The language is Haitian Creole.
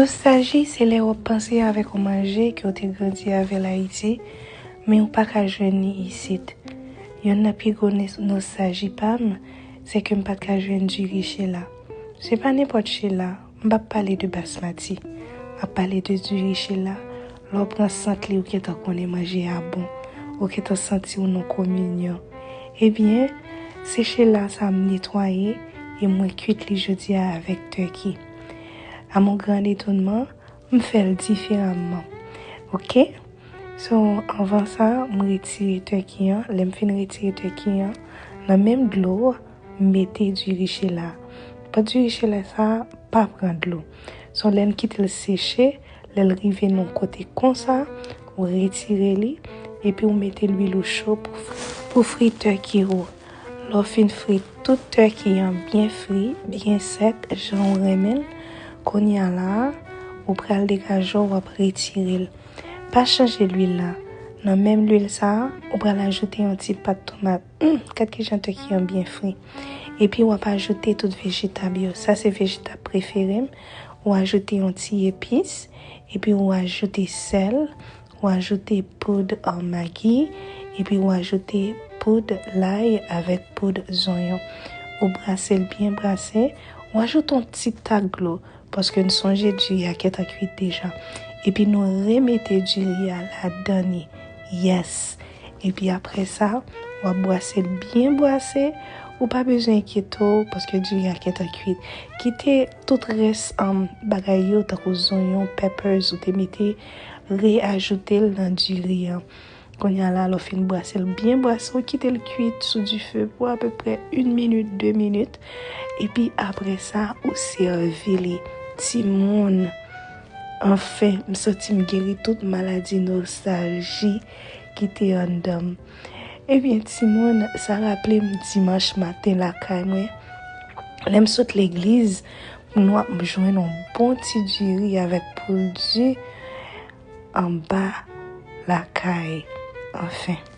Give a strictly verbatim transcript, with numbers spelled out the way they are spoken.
Nostalji se lè w ap panse avèk yon manje ke w te grandi avè l Ayiti, men w pa ka jwenn li isit. Youn nan pi gwo nes- nostalji pa m, se ke m pa t ka jwenn diri Chela. Se pa nenpòt Chela, m p ap pale de basmati. M ap pale de diri Chela, lè w pran sant li, ou gentan konnen manje a bon. Ou gentan santi w nan kominyon. Ebyen, se Chela sa m netwaye e mwen kwit li jodi a avèk tèki. A mon gran etonman, m fè l diferaman. Oke? So, anvan sa, m retire tèki an. Lè m fin retire tèki an, nan menm dlo, m mete diri Chela. Pòt diri Chela sa pa pran dlo. So, lè n kite l seche, lè l rive nan kote konsa, ou retire li, epi ou mete lwil ou cho pou, pou fri tèki ou. Lè w fin fri tout tèki an byen fri, byen sèk, jan w renmen l, kounye a la, ou pral degaje w, w ap retire l. Pa chanje lwil la. Nan menm lwil sa a, ou pral ajoute yon ti pat tomat. Hmm, gad kijan tèki an byen fri. Epi w ap ajoute tout vejetab yo. Sa se vejetab prefere m. Ou ajoute yon ti epis, epi ou ajoute sèl, ou ajoute poud, uh, Maggi, epi ou ajoute poud lay avèk poud zonyon. Ou brase l byen brase, ou ajoute yon ti tak dlo, paske n sonje diri a gentan kwit deja. Epi nou remete diri a ladan li. Yes! Epi apre sa, w ap bwase l byen bwase. Ou pa bezwen enkyete w, paske diri a gentan kwit. Kite tout rès, um, bagay yo, tankou zonyon, peppers, ou te mete, reajoute l nan diri an. Kounye a la, lè w fin bwase l byen bwase, ou kite l kwit sou dife pou apeprè yon minit, de minit. Epi apre sa, ou sèvi li. Timoun, anfen, m santi m geri tout maladi nostalji ki te anndan m. Ebyen, timoun, sa raple m dimanch maten lakay mwen. Lè m sot legliz, nou ap jwenn yon bon ti diri avèk poul di anba lakay. Anfen.